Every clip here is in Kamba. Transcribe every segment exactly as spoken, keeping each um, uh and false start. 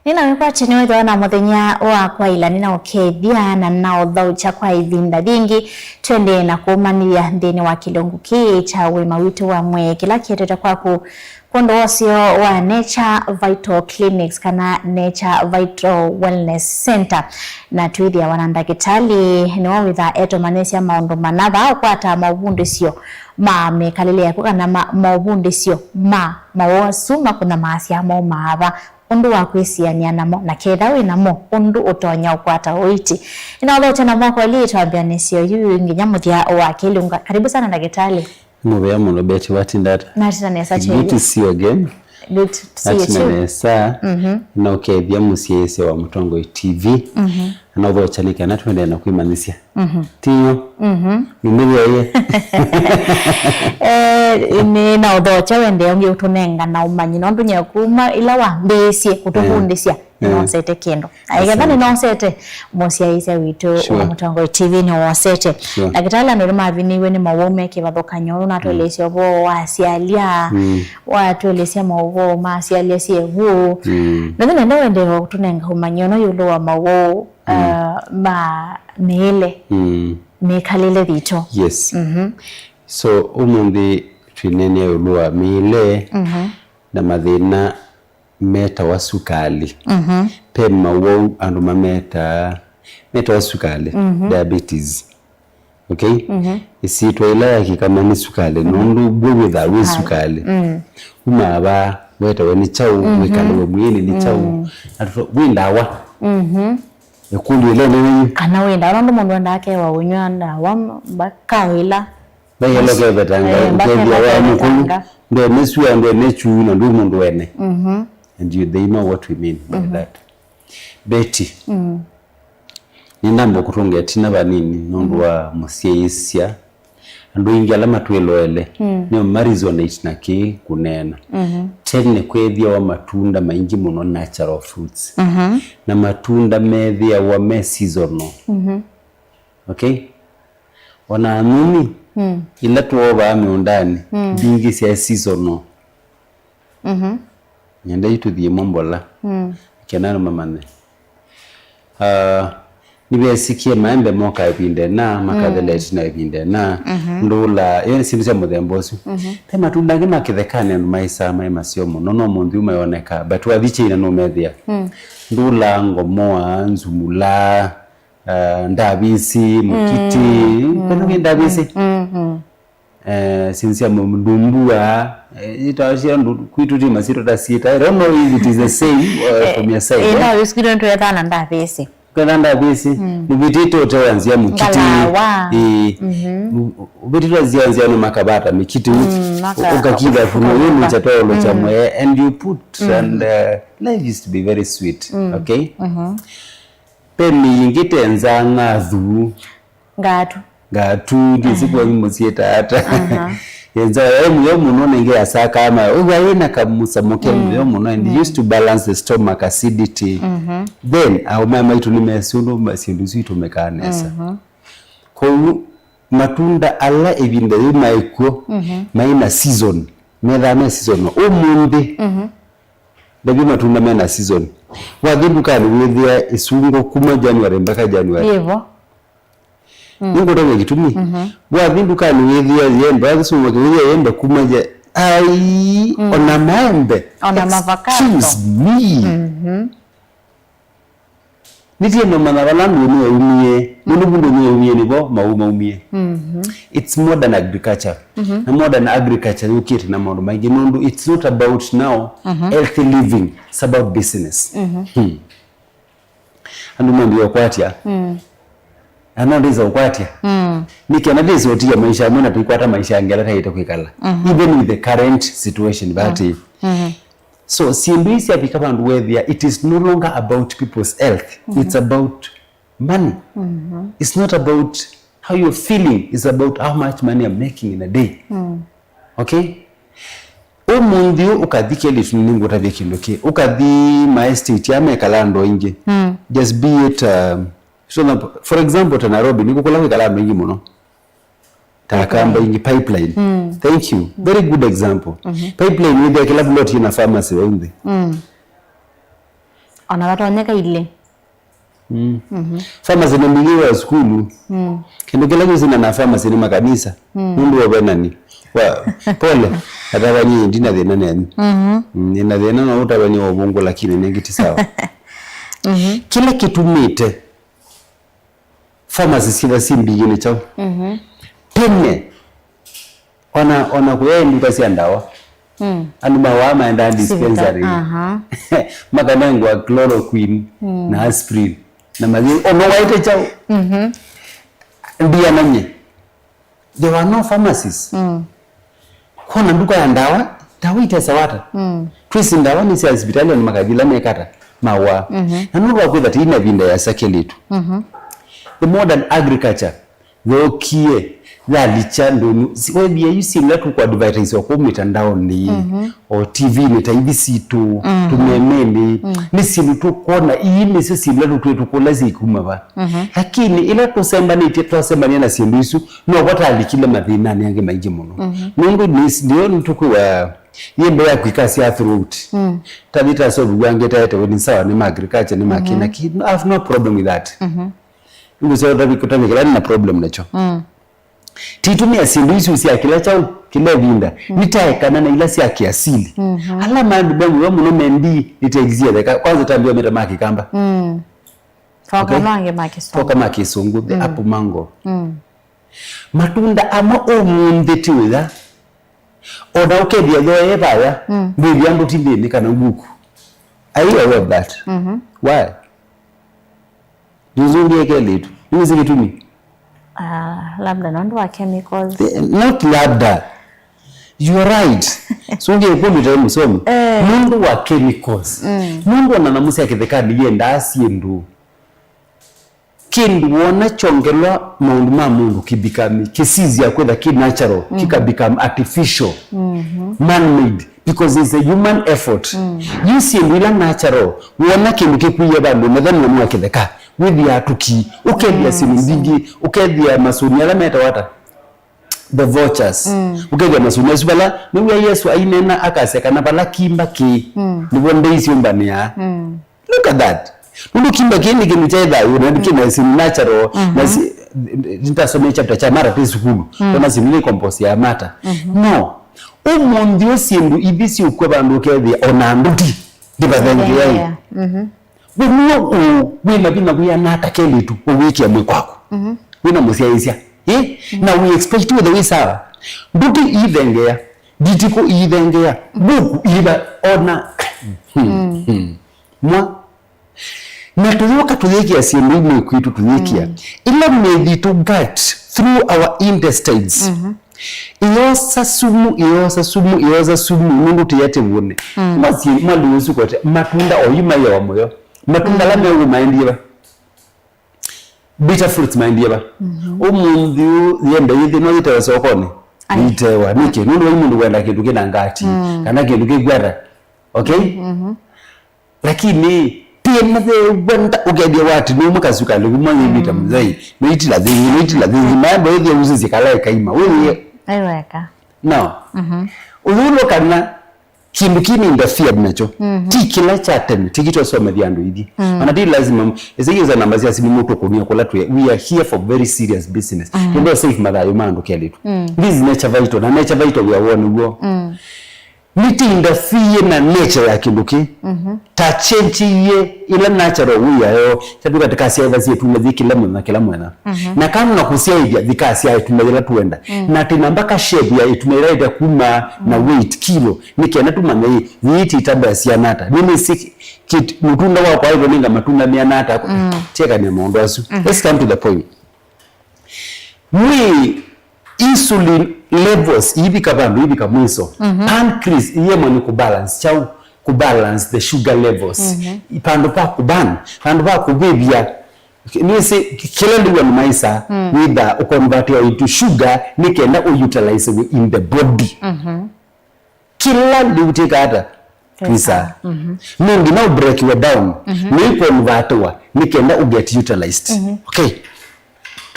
Nĩnawĩkwatya nĩwĩthĩwa na mũthenya wa kwaĩla, nĩnaũkethya na naũthaũkya kwa ĩvinda yĩngĩ. Twendee na kũũmanyĩthya nthĩnĩ wa kĩlungu kĩĩ kya ũima witũ wa mwĩĩ kĩla kĩetete kwaku kwondũ wa ũseo wa Nature Vital Clinics kana Nature Vital Wellness Center. Na twĩthĩawa na ndakĩtalĩ nĩwe wĩthaa etũmanyĩsya maũndũ mana vaa ũkwataa maũvundĩsyo ma mĩkalĩle yaku kana ma, maũvundĩsyo ma mawoo asu makũnyamasya maumaa va, ũndũ wa kwĩsianĩa namo, na ketha wĩ namo, ũndũ ũtonya ũkwata ũiiti. Nĩnaũthaũkya na mwako ũlĩ twambĩanĩsye oyu nginya mũthya wa kĩlungu. Karibu sana ndakĩtalĩ. Nĩ mũvea mũno Betty, watinda ata? Natinda nesa. Good to see you again. Good to see you too. Natinda nesa. Mhm. Na ũkethya mũsyaĩĩsya wa Mũtongoi T V. Mhm. Na ũthaũkya nĩ kana tũendee na kwĩmanyĩsya. Mhm. Tiyo? Mhm. Nĩmĩthĩaie. Eh, nĩ na ũthaũkya wendee ũngĩ ũtũnenga na ũmanyi, nũndũ nye kuma ĩla wambĩĩsye kũtũvundĩsya, eh, nĩnosete kĩndũ. Aiketha nĩnosete, mũsyaĩĩsya witũ, sure, wa Mũtongoi T V nĩwosete. Sure. Ndakĩtalĩ, andũ nĩmavinĩiwe nĩ mawau me kĩvathũkany'o, ũyũ natũelesya ũvoo wa asyalya, mm, watũelesya maũvoo ma asyalya syĩ vu. Mm. Na nĩ nenda wendee kũtũnenga ũmanyi ona ĩũlũ wa mawau, mm, uh, ma mĩĩle, mm, mĩkalĩle yitũ. Yes. Mhm. So, ũmũnthĩ twĩneenea ĩũlũ wa mĩĩle, mhm, na mathĩna metawa sukalĩ. Mhm. Ve mawau andũ mametaa, metawa sukalĩ, mhm, diabetes. Okay? Mhm. Ĩsyĩtwa ĩla ya kĩkama nĩ sukalĩ, mhm, nũndũ w'o wĩthaa wĩ sukalĩ. Mm. Umaa vaa, wetawe nĩ kyaũ, mhm, wĩkalĩwe mwĩĩnĩ nĩ kyaũ, mm, na tũto-, wĩ ndawa. Mhm. Ĩkũlyo ĩla nĩ yĩu. Kana wĩ ndawa, nũndũ mũndũ endaa akewa ũnyw'a ndawa mpaka ĩla Vai elo kevetanga, eh, mpaka ũkethĩa elo wa mũkũlũ, kevetanga. Ndwene sua, ndwene chuu, na ndwĩ mũndũ wene. Mhm. And you, they know what we mean by, mhm, that. Betty, mm, nĩnamba kũtũnga ĩtina vanini nũndũ, mhm, wa mũsyaĩĩsya. Andũ aingĩ ala matwĩloele, mm, nĩo ma resonate na kĩĩ kũneena. Mhm. Tene kwethĩawa matunda maingĩ mũno, natural fruits. Mhm. Na matunda methĩawa me seasonal. Mhm. Okay? Ona nyũnyi, mm, ila twoovaa mĩũndanĩ, mm, mbingĩ syaĩ seasonal. Mhm. Nyenda yu tũthiĩ mo mbola. Mm. Kena andũ mamanye. Ah, nĩvesikie maembe moka ĩvinda ĩna, makathela, mm, ĩtina ĩvinda ĩna. Mhm. Ndũla, ĩyo nĩ syĩndũ sya mũthemba ũsu. Mhm. Ve matunda angĩ ma kĩthekanĩ andũ maĩsaa maĩ maseo mũno, no mũnthĩ ũmayoneka, but wathi China nũmethĩa. Mm. Ndũla, ngomoa, nzumula, ah, ndavisi, mũkiti, mm, mm, kwĩna kĩ ndavisi? Mm, mm. Eh, syĩndũ sya mũdumbua, eh, itawa sya ndũ-, kwitũ ti masyĩtwa ta syĩta. I don't know if it is the same, uh, eh, from your side, eh, eh? No, ĩsu kwitũ nĩtwĩtaa na ndavisi. Kwĩna ndavisi, mm, mũvĩtĩte ũtewa nzĩa mũkiti. Ngalawa. Eh, mhm, mu-, ũvĩtĩte nzĩa nzĩa nĩ makavata mĩkiti, mm, maka-, ũkakitha kuno, ũkavuka. Yĩ nĩ chatolo cha, mm, mwe, and you put, mm, and, uh, life used to be very sweet, mm, okay? Mhm. Ve mĩingĩ te nzaa ng'athu. Ngatu. Ngatu, ndĩsĩ, aha, kwenyu mũsyĩta ata. Aha. Ye nzaa yaĩ mũyo mũno, nenge yasakaa ma. Ũw'a yĩ na kamũsamo ke, mm, mũyo mũno, and it, mm, used to balance the stomach acidity. Mhm. Then, aũmae maitũ nĩmesĩ ũndũ ma-, syĩndũ isu itũmĩkaa nesa. Mhm. Kwoou, matunda ala ĩvinda yĩu maĩ kw'o, mhm, maĩ na season, methaa me seasonal. Ũmũnthĩ, mhm, ndavye matunda mena season. Wathi ndukanĩ wĩthĩa ĩsungwa kuma January mpaka January. Yĩvo. Mm. Nĩngũtavya kĩtumi. Mhm. Wathi ndukanĩ wĩthĩa yembe, wathi supermarket wĩthĩa yembe kuma ja-, ai, mm, ona maembe. Ona mavakado. Excuse me. Mhm. Nĩtie nomanya vala ndũnĩ waumie, nũndũ vu ndũnĩ waumie nĩvo mau maumie. Mhm. It's modern agriculture. Mhm. Na modern agriculture yũkĩte na maũndũ maingĩ, nũndũ it's not about now, mhm, healthy living, it's about business. Mhm. Hmm. Andũ mambie ũkwatya. Mm. Ana ndĩsa ũkwatya. Mm. Nĩ kana ndĩsa ũtia maisha amwe na tũikwata maisha angĩ ala taĩte kwĩkala. Mhm. Even with the current situation that, mm, mhm, so, syĩndũ ii syavika vandũ wethĩa, it is no longer about people's health. Mhm. It's about money. Mhm. It's not about how you're feeling. It's about how much money I'm making in a day. Mm. Okay? Ũmũnthĩ ũũ ũkathi Kelitu, nĩngũtavya kĩndũ kĩ. Ũkathi ma estate aa mekala andũ aingĩ. Mm. Just be it, um, so, for example, ta Nairobi, nĩkũkũla kwĩkala andũ aingĩ mũno. Ta Kamba ingi pipeline. Mm. Thank you. Very good example. Mhm. Pipeline wĩthĩa kĩla plot yĩna pharmacy wa nthĩ. Mm. Ona vatonyeka ilĩ. Mm. Mhm. Pharmacy nĩ mbingĩ wa sukulu. Mm. Kĩndũ kĩla kĩusina na pharmacy nĩ makanisa. Mm. Nũndũ wa venani. Wa, pole. Atavany'a ndina thĩna nenyu. Mhm. Mm, nina thĩna na ũtavany'a wa ũvũngũ lakini nengĩ ti sawa. Mhm. Kĩla kĩtumĩte pharmacy syĩtha syĩ mbingĩ nĩ kyaũ? Mhm. Tene, ona, ona kũyaĩ nduka sya ndawa. Mm. Andũ mawaa maendaa dispensary. Aha. Makanengwa chloroquine mm. na aspirin. Na mathi, o mawaĩte kyaũ? Mhm. Ndianany'e. There were no pharmacies. Mm. Kona nduka ya ndawa, ndawa itesa wata. Mm. Twisi ndawa nĩ sya sipitali na makathi ĩla mekata, mawa. Mhm. Na nũndũ wa kwĩtha tĩina ĩvinda ya sakelitu. Mhm. The modern agriculture, yookie, yalikya ndũnyũ. Si-, wethĩa yu syĩndũ ila tũkũ advertise o kũu mitandaoni, mhm. o T V-inĩ ta ithi sitũ, mm. tũmemenĩ, mm. nĩ syĩndũ tũkwona, ii nĩsyo syĩndũ ila tũtwĩe tũkũla syĩkuma va. Mhm. Lakini ĩla tũsembanĩtye, twasembania na syĩndũ isu, no vo talikile mathĩnanĩ angĩ maingĩ mũno. Mhm. Nũndũ nĩ-, ndio nĩtũkwĩwa yĩmbo ya kwikasya throughout. Mm. Tathi tasoviw'a angĩ taetewe nĩ sawa, nĩ ma agriculture, nĩ ma mhm. kĩna ki, I have no problem with that. Mhm. Nĩngũseo ũtavĩkũtavĩkĩla na problem nakyo. Mm. Titũmĩa syĩndũ isu sya kĩla kyaũ, kĩla ĩvinda, mm. nitaekana na ila sya kĩasili. Mhm. Ala maandũ me mũyo mũno mendi nĩtaekisie theka, kwanza tambĩa mĩta ma kĩkamba. Mm. Twoka okay. no angĩ ma kĩsũngũ. Twoka ma kĩsũngũ, the mm. apple mango. Mm. Matunda amwe ũmũnthĩ ti ũya. Ona ũkethĩa yoe vaya, mm. ndwĩthĩa ndũti nthĩnĩ kana nguku. Are you aware of that? Mhm. Why? Ndũzũngĩe kelĩtu. Nĩwĩsĩ kĩtumi? Ah, labda nũndũ wa chemicals. Eh, not labda. You are right. Sũngĩe kũndũ te mũsomi. Eh. Nũndũ wa chemicals. Mm. Nũndũ ona nyamũ sya kĩthekanĩ iendaa syĩndũ. Kĩndũ wona kyongelwa maũndũ ma mũndũ kĩbikami, kĩsisya kwĩtha kĩ natural, mm. kĩkabikam artificial, mm-hmm. man-made, because it's a human effort. Mm. Yu syĩndũ ila natural, wona kĩndũ kĩkuie vandũ, metha nĩ wa kĩtheka, wĩthĩa tũki, ũkethĩa mm. syĩndũ mbingĩ, ũkethĩa masũni ala metawa ata? The vultures. Mm. Ũkethĩa masũni asu vala, nĩw'a Yesũ aineena akasya kana vala kimba kĩ, mm. nĩvo ndei syũmbanĩaa. Mm. Look at that. Nũndũ kimba kĩĩ nĩ kĩndũ kya thayũ, na kĩna syĩndũ natural, na si-, nĩtasomie chapter kya matter twĩ sukulu, tona syĩndũ nĩ compost ya matter. No, ũmũnthĩ ũũ syĩndũ ithi syũkw'a vandũ ũkethĩa ona nduti ndĩvathengeai. Ndĩvathengeaa. We nĩwe ũ wĩ na vinya wĩana ata kelĩtu ũwĩkĩa mwĩ kwaku? Wĩ na mũsyaĩĩsya. Ĩ? Na we expect wĩthe wĩ sawa. Nduti iithengeea, nditikũ iithengeea, mbuku iiva ona. Mwa. Na tũyũka tũyĩkĩa syĩndũ imwe kwitũ tũyĩkĩa. Mm. Ila mĩthi tũ gut through our intestines. Mm-hmm. Ĩyosa sumu, ĩyosa sumu, ĩyosa sumu, nũndũ tĩya tĩvũne. Mm. Mwasi, mwalimu ũsu kote, matunda oyu mayawa mũyo. Matunda ala meũ maendie va? Bitter fruits maendie va? Mm-hmm. Ũmũnthĩ ũũ, yenda yĩthĩ no yĩtewa sokonĩ? Ai. Yĩtewa. Nĩkĩ? Nũndũ wa mũndũ wenda kĩndũ kĩna ngati, mm. kana kĩndũ kĩkwata. Okay? Mm-hmm. Lakini, tiye mathewa nda ũkethĩa wati nũmwe kasukalĩ kuma yĩvita mũthei, noitila thĩngi, noitila thĩngi, maemba wĩthĩa usisye kala ĩkaima, wĩthĩe. Aiweka. No. Mhm. Ũyũlwa kana kĩndũ kĩĩ nĩ interfered nakyo. Mhm. Ti kĩla kya tene, ti kĩtwasomethya andũ ithi. Mm. Ona ti lazima, ĩsĩ yĩsa namba sya simu mũtũkũnie kũla twĩ, we are here for very serious business. Mm. Tũndũ save mathayũ ma andũ kelĩtu. Mm. This is nature vital, na nature vital we are one ũguo. Mm. Nĩtĩindafiie na nature ya kĩndũ kĩĩ. Mhm. Ta change-ie ĩla natural way yayo, kyatw'ĩka tĩkasyaĩtha syĩ ĩtunda yĩ kĩla mwena, kĩla mwena. Mhm. Na kana na kũsyaĩthya, thikasyaa ĩtunda yĩla tũenda. Mm. Na tĩna mbaka shape ya ĩtunda yĩla yĩte kuma na weight, kilo, nĩ kenda tũmanye ĩ, yĩĩ ti ĩtanda ya siana ata. Nĩnĩsĩ kĩ-, kĩ-, mũtunda wakwa aĩtwe nĩnga matunda mĩana ata. Mm. Tyekanie maũndũ asu. Mhm. Let's come to the point. Mwĩĩ, insulin levels iivika vandũ, iivika mwiso. Mhm. Pancreas iyemwa nĩ kũbalance kyaũ? Kũbalance the sugar levels. Mhm. Vandũ va kũban, vandũ va kũvĩvya, nĩsĩ kĩla ndĩw'a nĩmaĩsa, mm. wĩtha ũconvertiwa into sugar nĩ kenda ũutilize in the body. Mhm. Kĩla lĩu twĩka ata? Twĩsaa. Mhm. No nginya ũ break we down. Mhm. Nĩikonvatiwa nĩ kenda ũ get utilized. Mhm. Okay.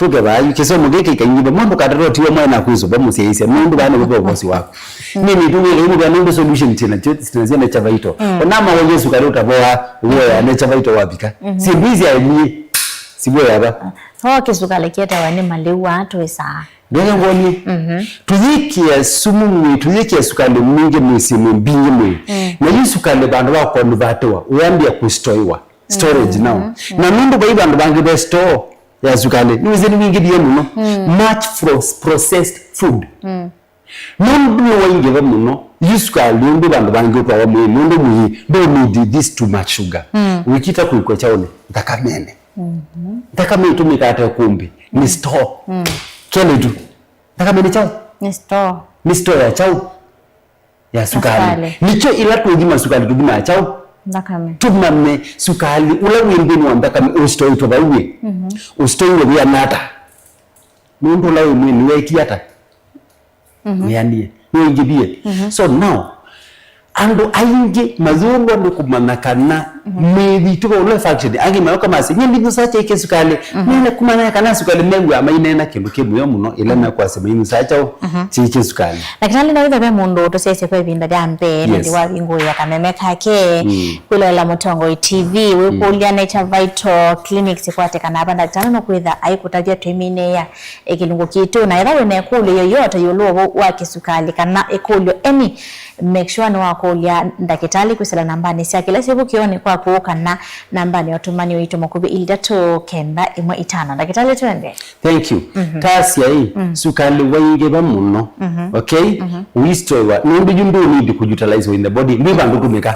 Tũke vaa yu, kĩsomo kĩkĩ kaingĩ mũndũ katata ũtiwa mwana kwĩsũva mũsyaĩĩsya, nũndũ vaa nĩvo ve ũvosi waku. Nĩ nĩtũngĩe kaingĩ vaa nũndũ solution tina tyo, tina sya nature vital. Ona mawoye sukali ũtavoa, ũvoya nature vital wavika. Syĩndũ isi aimie, sivoya va. O kĩsukali kĩetawa nĩ malĩu aa twĩsaa. Ndwĩle ngwonie. Tũyĩkĩa sumu mwĩ, tũyĩkĩa sukali mwingĩ mwĩ, syĩndũ mbingĩ mwĩ. Na yu sukali vandũ va kũkonvatiwa, ũyambia kũstoiwa. Storage now. Na nũndũ vai vandũ vangĩ ve store ya sukali, nĩwĩsĩ nĩwingĩvie mũno. Much fro-, processed food. Nũndũ nĩwaingĩva mũno, yu sukali ũndũ vandũ vangĩ ũtwawa mwĩĩ, nũndũ mwĩĩ don't need this too much sugar. Wĩkita kũikwa kyaũnĩ, nthakamene. Nthakame ĩtũmĩkaa ta ĩkũmbĩ, nĩ store. Kelĩ tu. Nthakame nĩ kyaũ? Nĩ store. Nĩ store ya kyaũ? Ya sukali. Sukali. Nĩkyo ĩla tũthima sukali tũthimaa kyaũ? Nthakame. Tũmanye sukali ũla wĩ nthĩnĩ wa nthakame ũsitoitwe vau wĩ. Ũsitoiwe wĩana ata? Nũndũ ũla wĩ mwĩĩ nĩweekie ata? Wĩanie. Nĩwaingĩvie. So now, andũ aingĩ mayũlwa nĩ kũmanya kana mĩĩthi ĩtũva ũla function. Angĩ mayoka masya, "Nyie ndinyusaa kyai kĩ sukali." Mene kũmanya kana sukali mew'aa maineena kĩndũ kĩ mũyo mũno ĩla mekwasya mainyusaa kyaũ? Kyai kĩ sukali. Ndakĩtalĩ, no wĩthwe ve mũndũ ũtũsyaĩĩsye kwa ĩvinda ya mbee nĩndĩ wavingũĩa kameme kake kwĩloela Mũtongoi T V, wĩkũlya Nature Vital Clinics ikwatĩkanaa va. Ndakĩtalĩ nũkwĩtha aikũtavya twĩminĩĩa ĩkĩlungu kitũ. Na ethĩwa wĩ na ĩkũlyo yoyote ĩũlũ wa kĩsukali kana ĩkũlyo any, make sure nĩwakũlya ndakĩtalĩ kwĩsĩla nambanĩ syake ila syĩ vu kĩonĩ kwaku kana nambanĩ ya ũtũmani witũ mũkuvĩ ilĩ itatũ kenda ĩmwe itano. Ndakĩtalĩ, twende. Thank you. Tasya ĩ, sukali waingĩva mũno. Okay? Ũistoiwa. Nũndũ yu ndũ need kũ utilize in the body. Ndwĩ vandũ tũmĩka.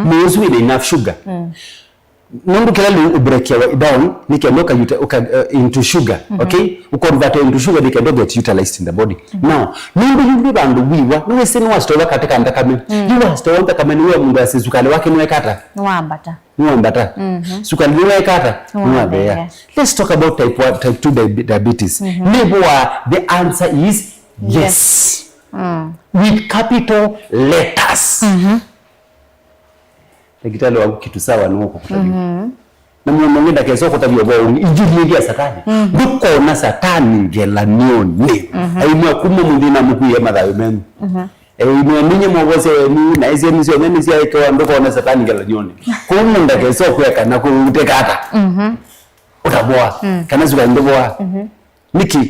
Mwĩĩ ũsu wĩna enough sugar. Nũndũ kĩla lĩu ũbreakiawa down, nĩ kenda ũka, ũka, uh, into sugar, okay? Ũconvert into sugar, nĩ kenda get utilized in the body. Now, nũndũ yu ndwĩ vandũ wiwa, nĩwĩsĩ nĩwastoiwa katĩ ka nthakame. Yu wastoiwa nthakame, nĩwĩa mũndũ asĩ sukali wake nĩwekata? Nĩwambata. Nĩwambata. Sukali nĩwekata? Nĩwathea. Let's talk about type one, type two diabe-, diabetes. Nĩvo wa, the answer is yes. With capital letters. Ndakĩtalĩ waku kitu sawa nĩwe ũkũkũtavya. Na mũndũ ũngĩ ndakesa ũkũtavya ũvoo ũngĩ. Injili ĩngĩ ya Satani. Ndũkona Satani ngelany'onĩ. Aimwe kuma mũnthĩ na mũkuie mathayũ menyu. Aimwe ninye mwovosya wenyu, na ĩsyenyu syonthe nĩsyaĩkawa, ndũkona Satani ngelany'onĩ. Kwoou mũndũ ndakesa ũkwĩa kana kũu ũtekata. Ũtavoa. Kana sukali ndũvoa. Nĩkĩ?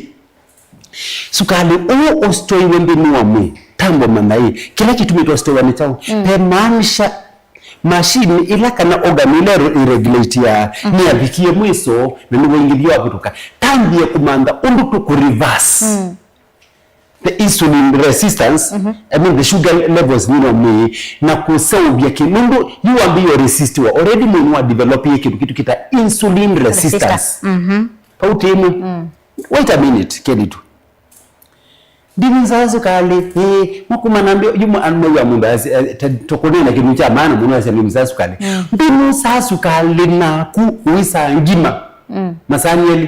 Sukali ũũ ũsitoiwe nthĩnĩ wa mwĩĩ, tambo manya ĩ, kĩla kĩtumĩte ũsitoiwa nĩ kyaũ? Vemaanisha machine ĩla kana organ ĩla ĩre-, ĩregulate ya nĩyavikie mwĩso na nĩwaingĩvie wavĩtũka. Tambie kũmantha ũndũ tũkũ reverse the insulin resistance, I mean the sugar levels nthĩnĩ wa mwĩĩ, na kũseũvya kĩ, nũndũ yu wambĩĩe resistiwa already, mwĩĩ nĩwa develop kĩndũ kĩtu kĩta insulin resistance. Vau tĩmwe. Wait a minute, Kelitu. Ndinyusaa sukali, ĩĩ, makuma na mbio, yu mwa-, mwa mũndũ asi-, eh, ta-, tũkũneena kĩndũ kya maana mũno asya ndinyusaa sukali. Ndinyusaa sukali naku ũisaa ngima. Masani elĩ.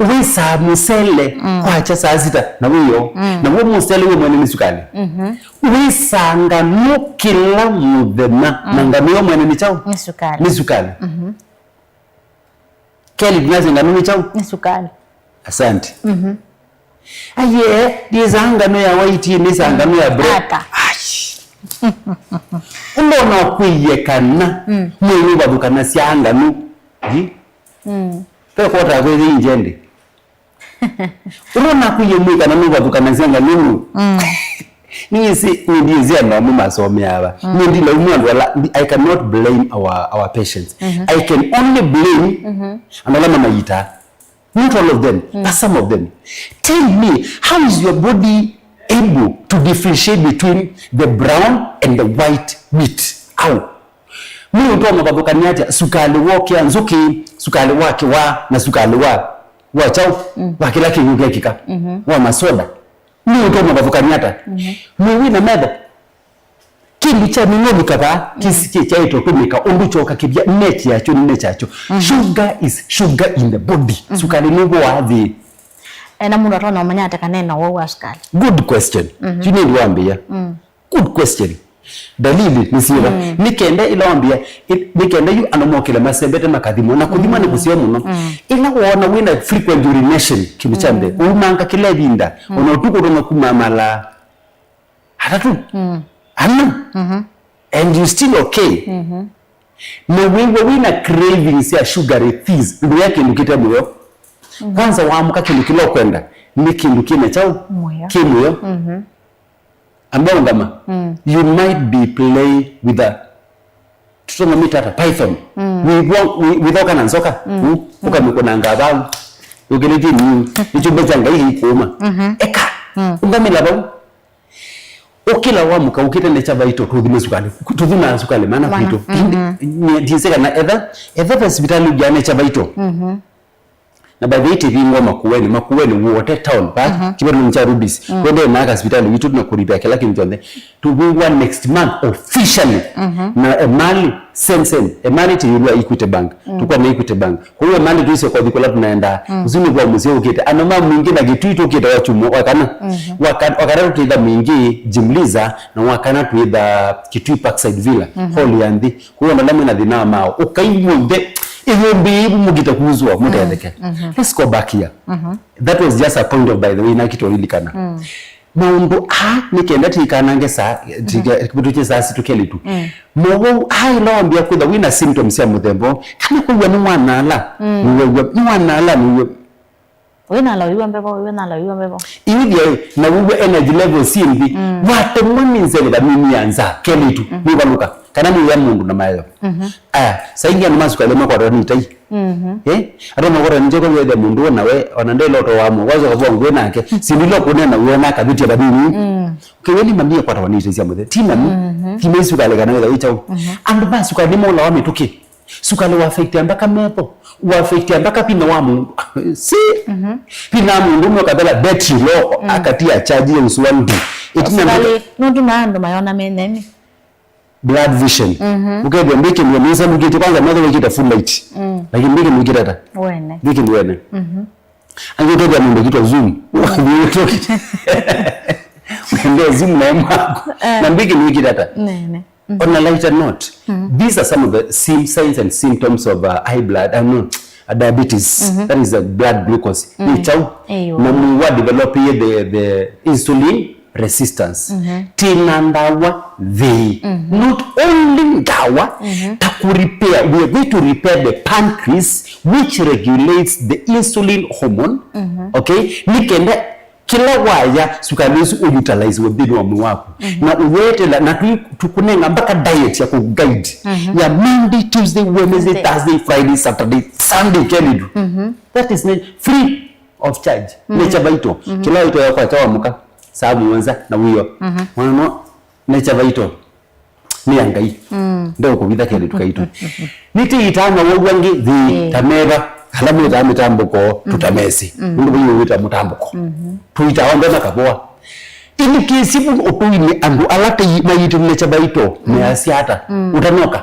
Ũisaa mũsele kwakya saa sita na wĩyo. Na w'o mũsele wĩ mwene nĩ sukali. Ũisaa nganũ kĩla mũthenya na nganũ yo mwene nĩ kyaũ? Nĩ sukali. Nĩ sukali. Kelly, ndinasya nganũ nĩ kyaũ? Nĩ sukali. Asante. Aye, ndisaa nganũ ya white, ndisaa nganũ ya brown. Ata. Ai. Ũndona kwĩie kana mwĩĩ ũvathũkanasya nganũ. Ĩ? Ve kwotaa kwĩthĩ injende. Ũla nakwĩie mwĩĩ kana nũvathũkanasya nganũ. Nĩsĩ, nĩndiĩsĩ andũ amwe masomeaa va. Nĩndilaumu andũ ala, I cannot blame our, our patients. I can only blame andũ ala mamayitaa. Not all of them, but some of them. Tell me, how is your body able to differentiate between the brown and the white meat? How? Mwĩĩ ũtonya ũvathũkany'a ata sukali wa kĩa nzũkĩ, sukali wa kĩwaa, na sukali wa, wa kyaũ? Wa kĩla kĩw'ũ kĩekĩka, wa masoda? Mwĩĩ ũtonya ũvathũkany'a ata? Mwĩĩ wĩ na metho? Kĩndũ kya mĩng'olikavaa kĩsi kĩkyaĩtwe kũmĩka ũndũ kyokakĩvya, nature yakyo nĩ nature yakyo. Sugar is sugar in the body. Sukali nũvoaa nthĩ. E, na mũndũ atonya ũmanya ata kana ena ũwau wa sukali? Good question. Yu nĩndĩ wambĩĩa. Good question. Dalili nĩ syĩva? Mm. Nĩ kenda ĩla wambĩa, ĩ-, nĩ kenda yu andũ mokĩle masembete makathimwa, na kũthimwa nĩ kũseo mũno. Mm. Ĩla woona wĩna frequent urination, kĩndũ kya mbee, ũumanga kĩla ĩvinda, ona ũtukũ ũtonya kuma mala atatũ, ana, and you still okay. Na wĩw'a wĩna cravings ya sugary things, ndũya kĩndũ kĩte mũyo. Kwanza waamũka kĩndũ kĩla ũkwenda, nĩ kĩndũ kĩna kyaũ? Mũyo. Kĩ mũyo. Ameũngama, you might be playing with a, tũtũng'amĩte ata, python. Wĩw'a, wĩ-, wĩthoka na nzoka, mm, ũkamĩkũnanga vau. Ũkĩlĩtye niu, nĩ kyũmbe kya Ngai gĩkũũma. Eka, ũngamĩla vau. Ũkĩla wamũka, ũkĩte Nature Vital, tũthime sukalĩ. Tũthimaa sukalĩ mana kwitũ. Ndiĩsĩ kana etha, etha ve sivitalĩ ũngĩa Nature Vital. Na by the way, tĩvingwa Makueni, Makueni wote town, va kĩvathũkany'o kya Rubis. Kwendee na ka sivitalĩ witũ na kũlipia kĩla kĩndũ kyonthe. Tũvingwa next month officially. Na Emali, same, same. Emali tĩ ĩũlũ wa Equity Bank. Tũkwa na Equity Bank. Kwa hiyo Emali tũisye kothi kũla tũnaendaa. Ũsu nĩ kwa mũsyĩ ũkĩte. Ana ma mwingĩ na Kitui tũkĩte wa chuma, wa kana. Wa ka-, wa kana tũtĩtha mwingĩ Jimliza, na wa kana twĩtha Kitui Parkside Villa, hall ya nthĩ. Kwa hiyo, andũ ala mena thĩna wa maaũ, ũkai w'onthe, ĩyũmbĩĩvu mũkita kuzwa, mũtetheke. Let's go back here. That was just a point of, by the way, nakitwa lilikana. Maũndũ aa, nĩ kenda tĩikanange saa, tĩke-, tũtũkye saa sitũ kelĩtu. Mowau aa ĩla wambĩa kwĩtha wĩna symptoms sya mũthemba ũũ, kana kwĩw'a nĩ wanala, nĩwew'a, nĩ wanala, nĩwew'a. Wĩnala ũiw'a mbevo, wĩnala ũiw'a mbevo. Ĩũthya ĩ, na wĩw'a energy levels syĩ nthĩ, watemwa nĩ nzeve vanini ya nzaa, kelĩtu, nĩũvalũka, kana nĩũya mũndũ na maeo. Aya, saa ingĩ andũ ma sukalĩ makwatwa nĩ itai. Eh? Andũ makwatwa nĩ nzoka wĩthĩa mũndũ ũũ nawe, ona ndelota wamwe, wacoka vwa ngwĩ nake, syĩndũ ila ũkũnena wĩona akavĩtya vanini. Kĩw'e nĩ mami ekwatawa nĩ itai sya mũthemba. Ti mami, ti mei sukalĩ kana wĩtha wĩ kyaũ. Andũ ma sukalĩ nĩmaũlawa mĩtũkĩ. Sukalĩ wa affect mpaka metho, wa affect mpaka vinya wa mũndũ. Si. Vinya wa mũndũ ũmwe ũkathela battery low, akatia charge ya usu wa ndi. Ĩtina sukalĩ nũtumaa andũ mayona meneni. Blood vision. Ũkethĩa mbĩkĩlwe nĩsa lukĩte kwanza metho wĩkĩte full light. Lakini mbĩkĩlwe wĩkĩte ata? Wene. Mbĩkĩlwe wene. Angĩ ũkethĩa mũndũ ũkĩtwa zoom. Ũkethĩa zoom na emaku. Na mbĩkĩlwe wĩkĩte ata? Nene. On a lighter note, these are some of the sim-, signs and symptoms of, uh, high blood, uh, no, uh, diabetes. That is the blood glucose. Nĩ kyaũ? Na mwĩĩ wa develop the, the insulin resistance. Tĩna ndawa thei. Not only ndawa, ta ku repair, we are going to repair the pancreas, which regulates the insulin hormone. Okay? Nĩ kenda kĩla waya sukalĩ ũsu ũutilize we nthĩnĩ wa mwĩĩ waku. Na ũyetela, na tũ-, tũkũnenga mpaka diet ya kũguide. Ya Monday, Tuesday, Wednesday, Thursday, Friday, Saturday, Sunday, kelĩtu. That is na-, free of charge. Nature Vital. Kĩla waitwa ya kwakya wamũka, saa mũonza, na wĩo. Mwana, Nature Vital. Nĩ ya Ngai. Ndeũkũvitha kelĩtu kaitũ. Nĩtĩitaa mawau angĩ thĩ ta meva, ala mwĩtaa mĩtambũko, tũtamesĩ. Ũndũ vaiũ wĩta mũtambũko. Tũitaa onthe makavoa. Ĩthukĩĩsye vu ũtũinĩ andũ ala tei mayĩtĩle Nature Vital measya ata? Ũtanoka.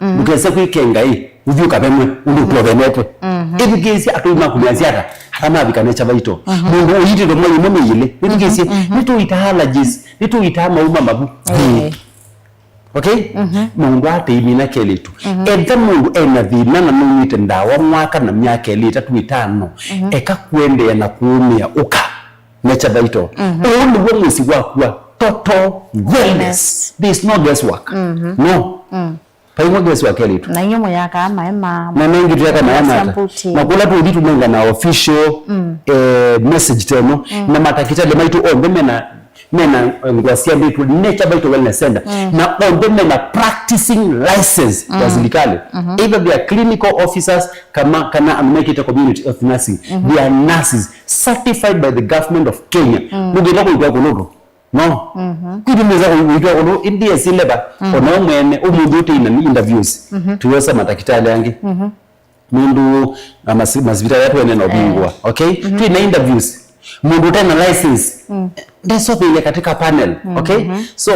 Ndũkese kwĩkenga ĩ, ũthiĩ ũkavemwe, ũndũ ũtovenetwe. Ĩthukĩĩsye atũi maku measya ata, ala mavika Nature Vital. Mũndũ ũitĩtwe mwai ũmwe mĩĩ ĩlĩ. Ĩthukĩĩsye, nĩtũitaa allergies, nĩtũitaa mauma mavu. Okay? Maũndũ aa tĩimina kelĩtu. Etha mũndũ ena thĩna na nũnyw'ĩte ndawa mwaka na myaka ĩlĩ, ĩtatũ, ĩtano, eka kũendeea na kũũmĩa ũka. Nature Vital. Ũũ nĩw'o mũsyĩ waku wa total wellness. There is no guesswork. No. Paimwe guesswork kelĩtu. Na inyo mũyakaa maĩ ma na nengĩ tuyaka maĩ mata. Na kũla tũthi tũnenga na official, eh, message teno. Na matakitali maitũ onthe mena, mena ngwa siandĩtwe Nature Vital Wellness Center. Na onthe mena practicing license ya silikalĩ. Either they are clinical officers kama, kana andũ mekĩte community health nursing. They are nurses certified by the government of Kenya. Ndũngĩta kũitwa kũlũtũ. No. Kwĩthĩ nĩwĩsa kũitwa kũlũ, ĩndĩ esi leva, ona we mwene, ũmũnthĩ ũtei na interviews. Tuyosa matakitali angĩ. Nũndũ na masi-, masivitalĩ atu ene na ũvingũa. Okay? Twĩ na interviews. Mũndũ ũte na license, ndesovĩile katika panel. Okay? So,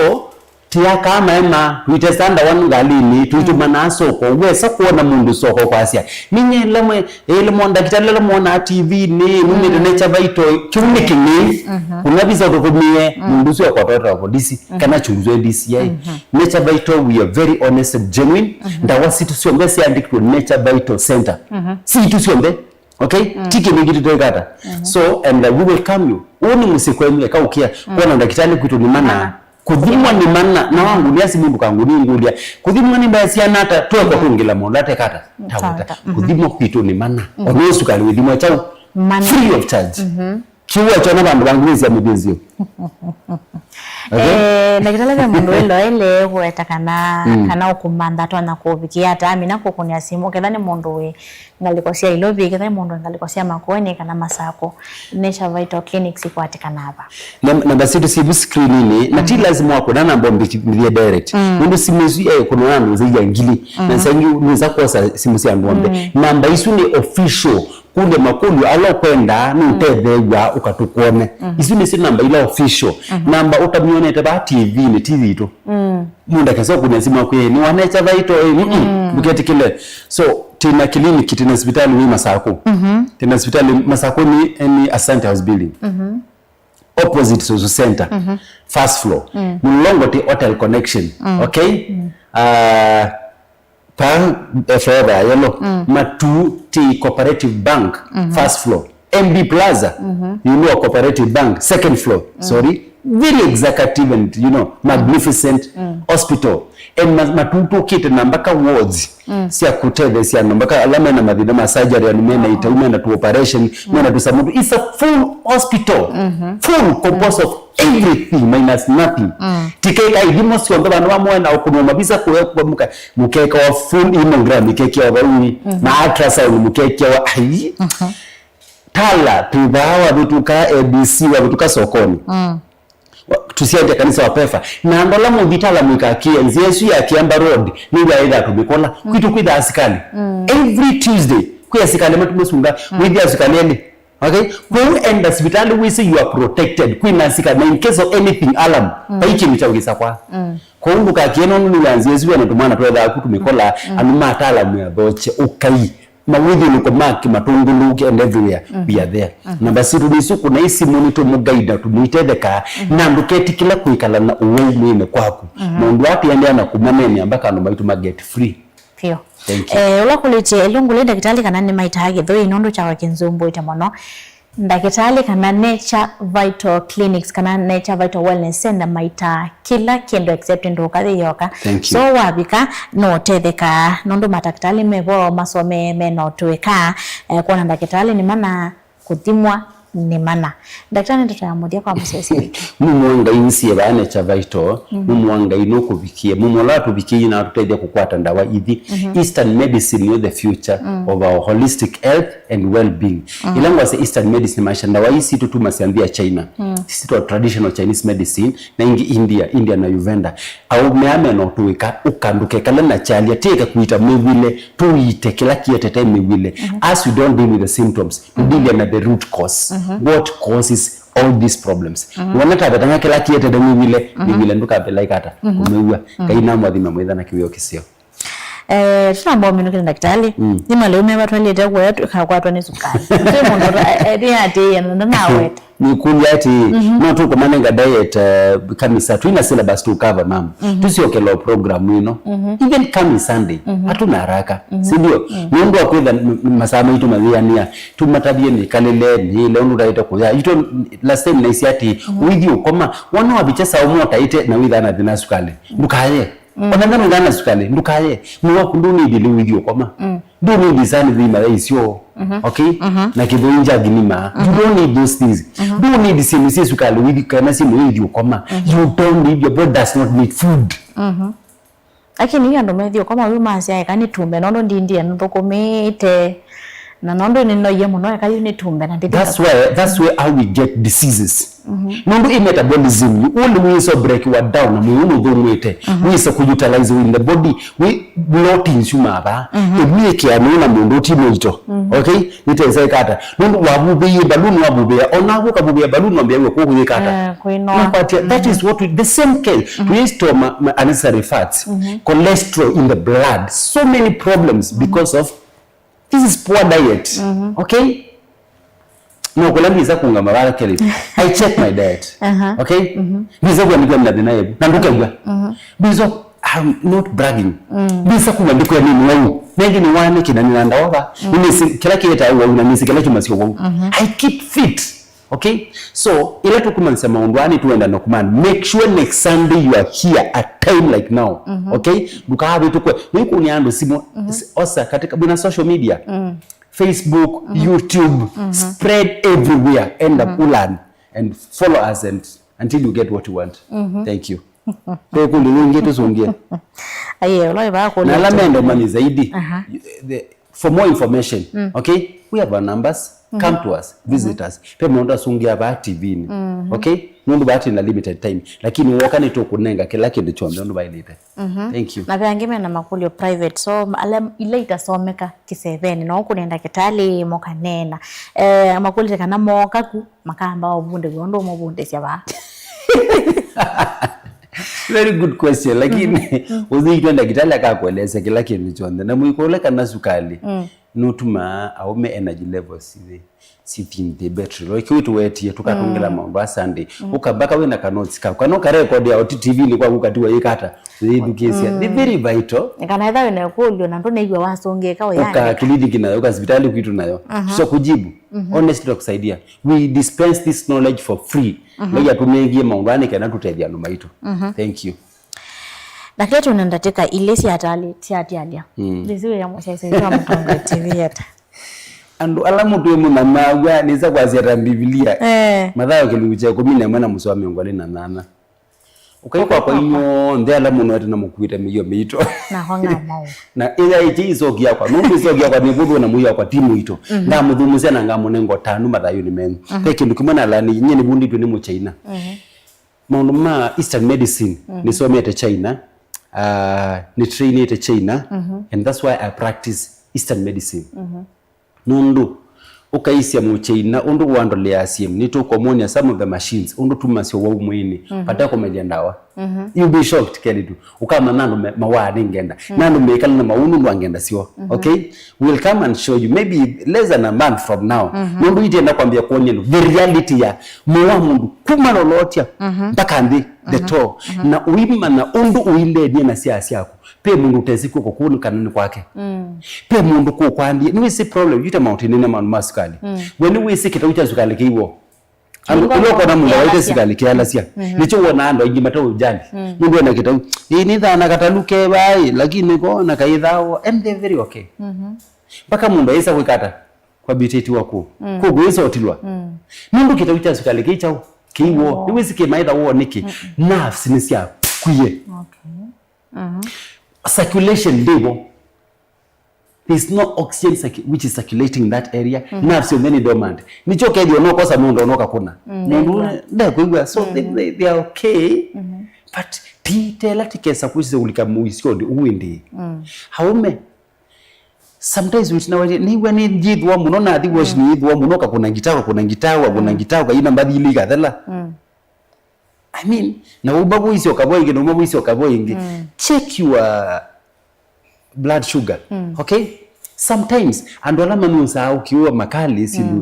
Tũyakaa maema, tũitesa ndawa ngalinĩ, tũitũmanaa soko. Wesa kwona mũndũ soko kwasya, "Ninyie ĩla mwe, ĩla mo ndakĩtalĩ ala mwonaa T V-inĩ, numĩte Nature Vital." Kĩu nĩ kĩng'ei. Kuna visa ũtũtũmĩe, mũndũ ũsu ekwatwa etawa polisi, kana chunguzwe D C I. Nature Vital, we are very honest and genuine. Ndawa sitũ syonthe syandĩkĩtwe Nature Vital Center. Sitũ syonthe. Okay? Ti kĩndũ kĩngĩ tũtwĩka ata. So, and uh, we welcome you. Ũũ nĩ mũsyĩ kwenyu, eka ũkĩa. Kwona ndakĩtalĩ kwitũ nĩ mana. Kũthimwa nĩ mana. Na wangũlya simũ ndũkangũlye ngũlya. Kũthimwa nĩ mbaya siana ata, twekwa tũngĩla maũndũ ateka ata. Taweta. Kũthimwa kwitũ nĩ mana. Ona ũsukalĩ wĩthimwa kyaũ. Mana. Free of charge. Kĩu wakyona vandũ vangĩ wĩsya mũthĩnzĩo. Okay? Eh, ndakĩtalĩ ve mũndũ wĩloele kũweta kana, kana ũkũmantha atonya kũvikĩa ata, amina kũkũnĩa simũ, ketha nĩ mũndũ wĩ ngalĩko sya Ilovi, ketha nĩ mũndũ wĩ ngalĩko sya Makueni kana Masako, Nature Vital Clinics ikwatĩkana va? Nam-, namba sitũ sivu screen-inĩ, na ti lazima wakũna namba mbĩthie direct. Nũndũ simũ isu yaĩ kũnwa na nũnza ya ngili, na nsa ingĩ nũnza kwosa simũ sya andũ onthe. Namba isu nĩ official. Kũlya makũlyo ala ũkwenda, nũtetheew'a ũka tũkwone. Isu nĩsyo namba ila official. Namba ũtamyonete vaa T V-inĩ, ti yitũ. Mũndũ akesa ũkũnĩa simũ akwĩe, "Nĩ wa Nature Vital, ĩ, mm, mm, ndũketĩkĩle." So, twĩna clinic, twĩna sivitalĩ wĩ Masakũ. Twĩna sivitalĩ Masakũ nĩ, nĩ Asante House Building. Opposite Suzu Center. First floor. Mlolongo ti Hotel Connection. Okay? Ah, Pa, eh, Forever Yellow. Matu ti Cooperative Bank, first floor. M B Plaza, iulu wa Cooperative Bank, second floor. Sorry. Very executive and, you know, magnificent hospital. And ma-, matutũkĩte na mpaka wards sya kũtetheesya andũ, mpaka ala mena mathĩna ma surgery, andũ mena itau, mena tu operation, mena tu samutu. It's a full hospital. Full, composed of everything minus nothing. Tikeka ithimo syonthe, vandu vamwe na ũkũnwa mavisa kũya kwa mũka, mũkeka wa full hemogram, ikekiwa vau, na ultrasound, mũkekiwa, ai. Tala, twĩthaa wavĩtũka A B C, wavĩtũka sokoni. Wa-, tusiendie kanisa wa pefa. Na andu ala mũthi Tala mũikakie, nzĩa ĩsu ya Kiamba Road, nĩw'o yaĩthaa tũmĩkola. Kwitũ kwĩthaa asikali. Every Tuesday, kwĩ asikali matumasunga, wĩthĩa asikali elĩ. Okay? Kwoou enda sivitalĩ wĩsĩ you are protected. Kwĩna asikali, na in case of anything, alarm, vai kĩndũ kya ũkĩsa kwa. Kwoou ndũkakie nũndũ nĩ ya nzĩa ĩsu, wena tũmwana twethaa ku tũmĩkola, andũ ma ataalamu athokye, ũkai. Mawĩthyũlũko ma kĩmatũngũlũ and everywhere, we are there. Namba sitũ nĩsu, kũna isimũ nĩtũmũgaida, tũmũitethekaa, na ndũketĩkĩla kwĩkala na ũwau mwĩnĩ kwaku. Maũndũ aa tũendeea na kũmaneenea mpaka andũ maitũ ma get free. Vyũ. Thank you. Eh, ũla kũlĩtye ĩlũngũlĩ ndakĩtalĩ kana nĩmaitaa kĩthũi nũndũ kyakwa kĩnzumbũĩte mũno. Ndakĩtalĩ kana Nature Vital Clinics kana Nature Vital Wellness Center maitaa kĩla kĩndũ except ndũka yĩ yoka. Thank you. So wavika, no ũtethekaa nũndũ matakĩtalĩ mevo masomee mena ũtũĩka, eh, kwona ndakĩtalĩ nĩ mana, kũthimwa nĩ mana. Ndakĩtalĩ, ndeto ya mũthya kwa mũsyaĩĩsya witũ. Mumo wa Ngai ũsie vaa Nature Vital, mumo wa Ngai nũkũvikie. Mumo ũla watũvikie na atũtethya kũkwata ndawa ithi. Eastern medicine nĩyo the future of our holistic health and well-being. Ĩla ngwasya Eastern medicine, maisha ndawa ii sitũ tuma sya nthĩ ya China. Sitũ traditional Chinese medicine, na ingĩ India, India na Uganda. Aũme aa mena ũtũĩka, ũka ndũkekale na kyalya, tĩĩka kũita mwĩw'ĩle, tũiite kĩla kĩetete mĩw'ĩle. As we don't deal with the symptoms, tũdeal na the root cause. What causes all these problems? Wona tavetanga kĩla kĩetete mwĩw'ĩle, mĩw'ĩle ndũkavĩlaĩka ata kũmĩw'a. Ngai namwathime mwĩtha na kĩwĩo kĩseo. Eh, tũnamba ũminũkĩle ndakĩtalĩ. Nĩ malĩu meva twalĩte kuoya tũkakwatwa nĩ sukali? Twĩ mũndũ ethĩa atĩĩe na ndanaweta. Nĩkũlya atĩĩ, no tũkũmanenga diet, eh, kamisa, twĩna syllabus to cover, mama. Tũsyokela o program ĩno. Even coming Sunday, hatuna haraka. Si ndio? Nũndũ wa kwĩtha m-, m-, masaa maitũ mayĩanĩa, tũmatavye mĩkalĩle, mĩĩle, ũndũ ũtaĩte kũya. Ito, last time naisye atĩĩ, ũithi ũkoma, wona wavikya saa ũmwe ũtaĩte na wĩthaa na thĩna wa sukali, ndũkaye. Ona kana wĩthaa na sukali, ndũkaye. Mwĩĩ waku ndũnĩthĩ lĩu ũithi ũkoma. Ndũnĩthĩ saa nĩ thima ya isyo. Okay? Na kĩthũi njagi nima. You don't need those things. Ndũnĩthĩ syĩndũ syĩ sukali ũithi kana syĩndũ ũithi ũkoma. You don't need, your body does not need food. Lakini yu andũ methi ũkoma yu masya eka nĩtume nũndũ ndindie nĩthũkũmĩte. Na nũndũ nĩnoie mũno, eka yu nĩtumbe na ndithi. That's why, that's where how we get diseases. Nũndũ i metabolism yu, ũlĩ wĩsa break wa down na mwĩĩ mũthũmwĩte, wĩsa kũutilize in the body, wĩ bloating syumaa vaa, ĩmĩkĩa nũũ na mũndũ ũti mũito. Okay? Nĩtesa ĩkata. Nũndũ wavuvĩie balloon wavuvĩa, ona wũkavuvĩa balloon wambĩa wĩ kũkũ yĩkata. Eh, kwĩnoa. Nakwatia, that is what we, the same case. We store ma, ma unnecessary fats, cholesterol in the blood, so many problems because of this is poor diet. Okay? No kula ndisa kunga mabara keli. I check my diet. Okay? Ndisa kwa nikwa na thina yebu. Na ndukegwa. Ndisa, I'm not bragging. Ndisa kuma ndikwa nini wau. Nengi ni wane kina ni nanda wava. Nisi kila kieta wau na nisi kila kimasio wau. I keep fit. Okay? So, ila tukumanisa maundu ani tuenda no kuman. Make sure next Sunday you are here at time like now. Okay? Ndukave tukwe. Nikunia andu simu, osa katika bina social media. Facebook, YouTube, spread everywhere. Enda ulan and follow us and until you get what you want. Thank you. Tũkũlĩ wĩngĩ tũsũngĩe. Aye, ũla ĩvaa kũlĩ. Na ala mendo mani zaidi. The, for more information, okay? We have our numbers. Come to us, visit us. Pe maũndũ asũngĩa vaa T V-inĩ. Okay? Nũndũ vaa twĩna limited time. Lakini woka nĩtũkũnenga kĩla kĩndũ kyonthe ũndũ vaĩlĩte. Thank you. Na ve angĩ mena makũlyo private, so ala ila itasomeka kĩsevenĩ, no ũkũne ndakĩtalĩ mũkaneena. Eh, makũlĩte kana mooka ku makamba ũvundĩw'a ũndũ ũmũvundĩsya vaa. Very good question, lakini ũthiitwe ndakĩtalĩ akakuelesya kĩla kĩndũ kyonthe na mũikũle kana sukali nũtumaa aũme energy levels ithi. Sithinthĩ betri lo ikiu tuwetie tukatungila maundu a Sunday. Uka mpaka wina ka notes kaku kana ukarekodia oti T V-inĩ kwaku ukatiwa yikata uyithukisya. Ni very vital. Kana etha wina ĩkũlyo na ndũnaigua wasũngĩka ũyani. Uka clinic nayo, uka sivitali kwitu nayo. So kujibu honestly tutakusaidia. We dispense this knowledge for free. Ngai atũnengie maundu aa nĩ kenda tũtethye andũ maitũ. Thank you. Ndakĩla twĩna ndatĩka ilĩ sya atali sya atialya. Ndĩsĩ wĩa mũsyaĩsyaĩsya wa Mũtongoi T V ata. Andũ ala mũtwĩ mũnamaw'a nĩsa kwasya ta Mbivilia. Eh. Mathayo kĩlungu kya ĩkũmi na ĩmwe na mũsoa mĩongo ĩlĩ na nyanya. Ũkai kwakwa inyw'onthe ala mũnoete na mũkuĩte mĩio mĩito. Nakwa ngamau. Na ĩya ĩkĩ ĩsoki yakwa. Nũndũ ĩsoki yakwa nĩ vũthũ na mũio wakwa ti mũito. Ngamũthũmũsya na ngamũnenga ũtanu mathayũnĩ menyu. Ve kĩndũ kĩmwe nalani, nyie nĩvundĩtwe nĩ Mũchaina. Maũndũ ma Eastern medicine nĩsomete China, uh, nĩtrainĩte China, and that's why I practice Eastern medicine. Nũndũ ũkaisya Mũchaina ũndũ ũandoleaa syĩndũ, nĩtũkũmwonia some of the machines ũndũ tumasya ũwau mwĩĩnĩ vate kũmelya ndawa. You'll be shocked, kelĩtu. Ũkamanya andũ me- mawaa nĩ ngenda na andũ mekala na maũũ nũndũ wa ngenda syoo. Okay? We'll come and show you maybe less than a month from now. Nũndũ itienda kwambia kuonia andũ the reality ya mũũ wa mũndũ kuma lolotya mpaka nthĩ, the toe, na ũimanya ũndũ ũilenie na syaa syaku. Pe mũndũ ũtesĩ kw'oko kũũ nĩ kanene kwake. Pe mũndũ kũkwambie nĩwĩsĩ problem yu ta maũtĩnĩ na maũndũ ma sukali. We nĩwĩsĩ kĩtau kya sukali kĩiwo. Andũ ĩla ũkona mũndũ awaĩte sikalĩ kĩalasya, nĩkyo wonaa andũ aingĩ mataũjali. Mũndũ ena kĩtau, ĩĩ nĩthaa na katalu ke vaĩ, lakini ko na kaĩthawa, and they're very okay. Mpaka mũndũ aĩsa kwĩka ata? Kwambĩtĩtiwa kũũ. Kũũ kũĩsa ũtilwa. Nũndũ kĩtau kya sikalĩ kĩ kyaũ? Kĩiw'o. Nĩwĩsĩ kĩmaĩtha woo nĩkĩ? Nerves nĩsyakwie. Circulation ndĩvo. There's no oxygen circu- which is circulating in that area. Nerves syonthe nĩ dormant. Nĩkyo ũkethĩa ũnokosa mũndũ ũnokakũna. Mũndũ ndekwĩw'a. So they, they, they are okay. But titela tikesa kwĩsya ũlika mũisyonĩ ũũ ĩndĩ. Aũme, sometimes wĩtinawatie nĩw'a nĩyĩthũa mũno, nathi wash nĩyĩthũa mũno, ũkakũna ngitaa, ũkakũna ngitaa, ũkakũna ngitaa, ũkaina mbathi ilĩ ikathela. I mean, na uma vuisyo kavo ingi, na uma vuisyo kavo ingi. Check your blood sugar. Okay? Sometimes andũ ala manusaa ũkiũ wa makali syĩndũ,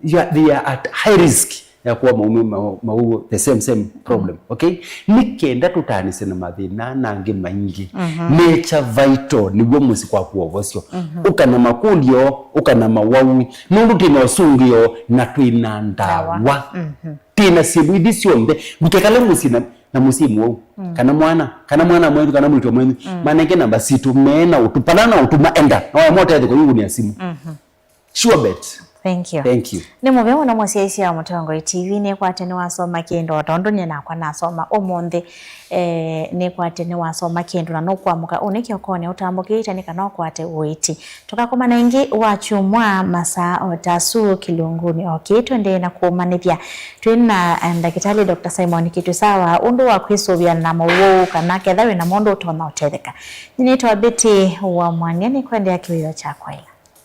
you are, they are at high risk ya kuwa maume mau, mau the same same problem. Okay? Nĩ kenda tũtaanĩsye na mathĩna na angĩ maingĩ. Nature vital nĩw'o mũsyĩ kwa kuovosyo. Ũka na makũlyo, ũka na mawau, nũndũ twĩ na ũsũngĩo na twĩ na ndawa. Twĩ na syĩndũ ithi syonthe. Ndũkekale mũsyĩ na, na mũsyĩ mũwau. Kana mwana, kana mwana mwenyu, kana mwĩĩtu mwenyu. Manenge namba sitũ, me na ũtũ, pala na ũtũ maenda. Na waya motetheka yu ũnĩa simũ. Sure bet. Thank you. Thank you. Nĩ mũvea mũno mũsyaĩĩsya wa Mũtongoi T V, nĩkwate nĩwasoma kĩndũ o tondũ nyie nakwa nasoma ũmũnthĩ. Eh, nĩkwate nĩwasoma kĩndũ na nũkwamũka ũnĩkyokonĩ ũtambũkĩte nĩ kana ũkwate ũiiti. Tũkakomana ĩngĩ wa kyumwa masaa o ta asu kĩlungunĩ o kĩĩ. Tũendee na kũũmanĩthya twĩ na eh, ndakĩtalĩ Doctor Simon Kĩtũsawa ũndũ wa kwĩsũvĩa na mowau kana ketha wĩ na mũndũ ũtonya ũtetheka. Nyie nĩtawa Betty wa Mwania, nĩkwendea kĩwĩo kya kwaĩla.